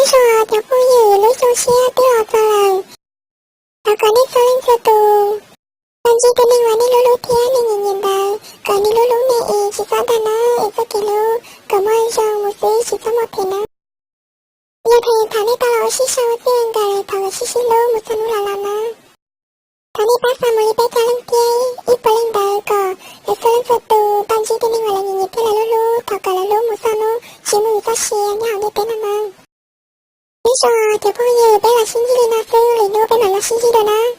Tso cov phooj ywg, lub xyoo tshiab twb los txog lawm. Thov kom nej txhua leej txhua tus ntsib tus neeg uas nej hlub hlub thiab nej nyiam nyiam ntawd, kom nws hlub hlub nej es tsis txhob dag nawb, es txoj kev hlub kom muaj zoo mus xwb tsis txhob muaj phem nawb. Yog tias thaum nej tau los ua sib sau ua txij ua nkawm, thov kom sib sib hlub mus txog hnub laus los nawb. Thov nej pab xa mus li peb caug leej thiab ib puas leej ntawd kom lawv txhua leej txhua tus tau ntsib tus neeg uas lawv nyiam nyiam thiab lawv hlub hlub, thov kom lawv hlub mus txog hnub tsis muaj ib txoj sia nyob hauv ntiaj teb no nawb. Nyob zoo cov phooj ywg, peb los sib ntsib li no xwb, lwm hnub peb mam los sib ntsib dua nawb.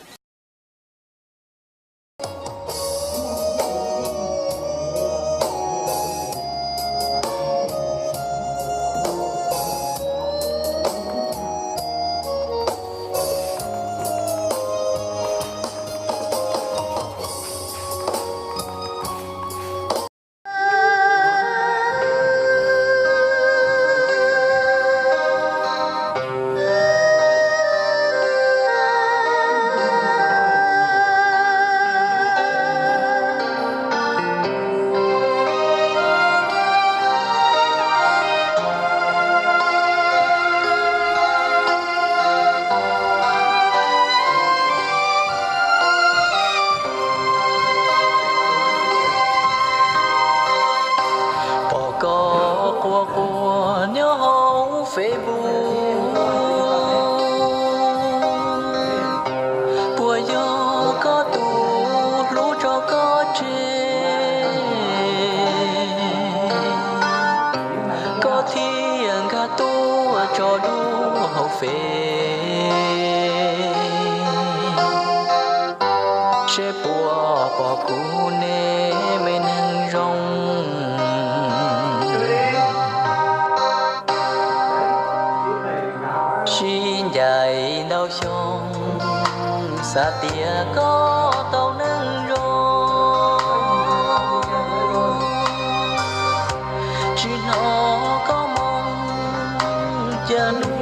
Pom koj quaj quaj nyob hauv Facebook, puas yog koj tus hlub tso koj tseg? Koj thiaj nkag tuaj tso dua hauv Fev, seb puas pom kuv ne me neeg zoo. Sib ncaim ntau xyoo, xav tias koj tau neej zoo, tsis hnov koj moo, cas hnub